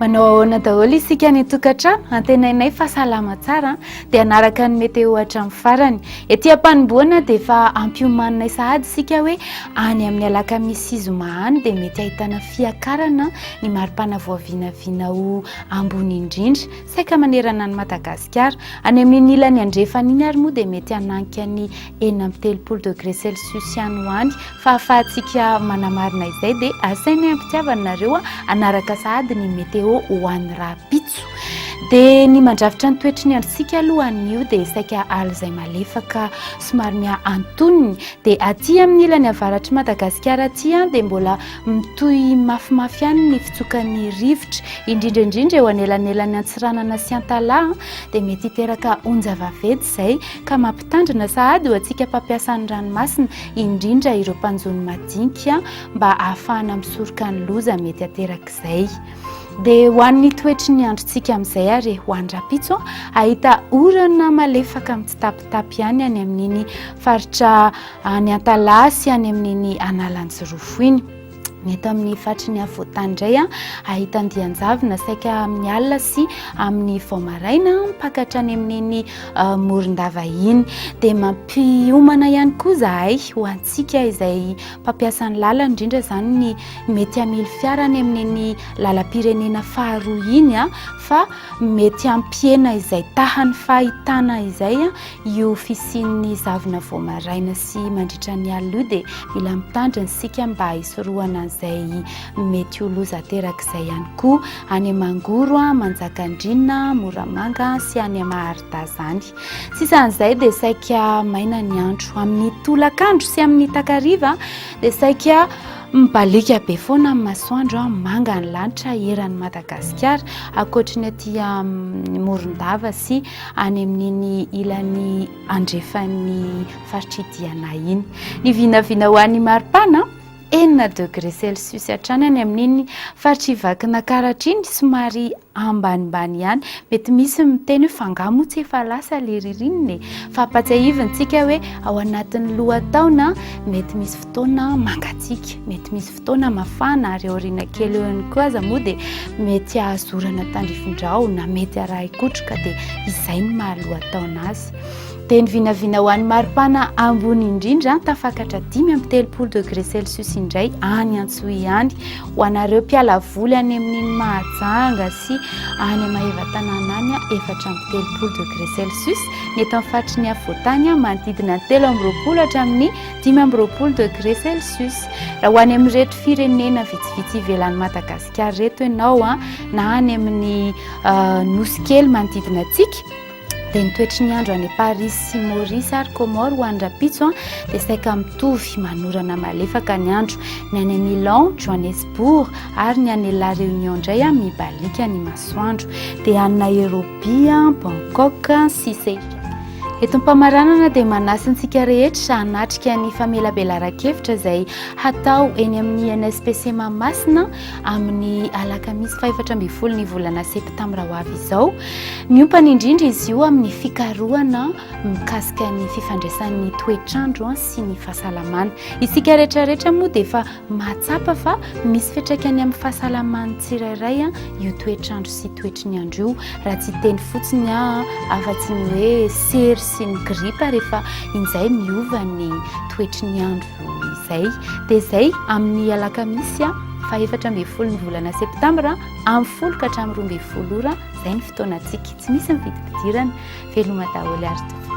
Manao ahoana daholo isika any an-tokantrano? Antenainay fa salama tsara dia hanaraka ny météo hatramin'ny farany. Ety am-panombohana dia efa ampiomaninay sahady isika hoe any amin'ny alakamisy sy zoma any dia mety ahitana fiakarana ny maripana voavinavina ho ambony indrindra saika manerana an'i Madagasikara. Any amin'iny ilany andrefana iny ary moa dia mety hananika ny 36 degré celsius any ho any. Fa ahafahantsika manamarina izay dia asainay am-pitiavana nareo hanaraka sahady ny météo ho an'ny rahampitso. Dia ny mandrafitra ny toetry ny androntsika aloha anio dia saika alizay malefaka somary miha antonony. Dia aty amin'ny ilany avaratr'i Madagasikara aty dia mbola mitohy mafimafy ihany ny fitsokan'ny rivotra, indrindra indrindra eo anelanelan'ny Antsiranana sy Antalaha dia mety hiteraka onja vaventy izay ka mampitandrina sahady ho antsika mpampiasa ny ranomasina indrindra ireo mpanjono madinika mba ahafahana misoroka ny loza mety aterak'izay. Dia ho an'ny toetry ny androntsika amin'izay ary ho an'ny rahampitso, ahita orana malefaka mitsitapitapy ihany any amin'iny faritra any Antalaha sy any amin'iny Analanjirofo iny. Ny eto amin'ny faritry ny afovoantany indray, ahita andian-javona saika amin'ny alina sy amin'ny vao maraina mipaka hatrany amin'iny Morondava iny. Dia mampiomana ihany koa izahay ho antsika izay mpampiasa ny lalana, indrindra izany ny mety hamily fiara any amin'iny lalam-pirenena faharoa iny, fa mety hampihena izay tahan'ny fahitana izay io fisian'ny zavona vao maraina sy mandritra ny alina io. Dia mila mitandrina isika mba hisorohana an'izay mety ho loza aterak'izay ihany koa any Mangoro, Manjakandriana, Moramanga sy any Maharidazany. Sisan'izay dia saika maina ny andro. Amin'ny tolakandro sy amin'ny takariva dia saika mibaliaka be foana ny masoandro, manga ny lanitra eran'i Madagasikara, ankoatry ny aty amin'ny Morondava sy any amin'iny ilany andrefan'ny faritr'i Diana iny. Ny vinavina ho an'ny maripana, 6 degré celsius hatrany any amin'iny faritr'i Vakinankaratra iny, somary ambanimbany ihany. Mety misy miteny hoe fa angaha moa tsy efa lasa ilay ririnina e? Fa ampatsiahivina isika hoe ao anatin'ny lohataona mety misy fotoana mangatsiaka, mety misy fotoana mafana ary aoriana kely eo ihany koa aza moa dia mety hahazo orana tandrifin-drahona, mety harahin-kotroka dia izay no maha lohataona azy. Dia ny vinavina ho an'ny maripana ambony indrindra, tafakatra 35 degré celsius indray any Antsohihy any. Ho anareo mpiala voly any amin'iny Mahajanga sy any Maevatanàna any, 34 degré celsius. Ny eto amin'ny faritry ny afovoantany, manodidina ny 23 hatramin'ny 25 degré celsius. Raha ho any amin'ireto firenena vitsivitsy ivelan'i Madagasikara ireto ianao, na any amin'ny nosy kely manodidina antsika, Dia ny toetry ny andro any Paris sy Maurice ary Comores ho an'ny rahampitso dia saika mitovy, manorana malefaka ny andro. Ny any Milan, Johannesburg ary ny any La Réunion indray mibaliaka ny masoandro. Dia any Nairobi, Bangkok sy Seychelles. Eto am-pamaranana dia manasa antsika rehetra hanatrika ny famelabelaran-kevitra izay hatao eny amin'ny NSPC Mahamasina amin'ny alakamisy fahefatra ambin'ny folo ny volana septambra ho avy izao. Miompana indrindra izy io amin'ny fikarohana mikasika ny fifandraisan'ny toetr'andro sy ny fahasalamana. Isika rehetra rehetra moa dia efa mahatsapa fa misy fiantraikany amin'ny fahasalaman'ny tsirairay io toetr'andro sy toetry ny andro io. Raha tsy hiteny fotsiny aho afa-tsy ny hoe sery sy ny gripa rehefa injay miova ny toetry ny andro izay. Dia izay amin'ny alakamisy faha 14 ny volana septambra amin'ny 10 ka hatramin'ny 12 ora. Izay ny fotoanantsika. Tsy misy ny vidim-pidirana. Veloma daholo ary tompoko.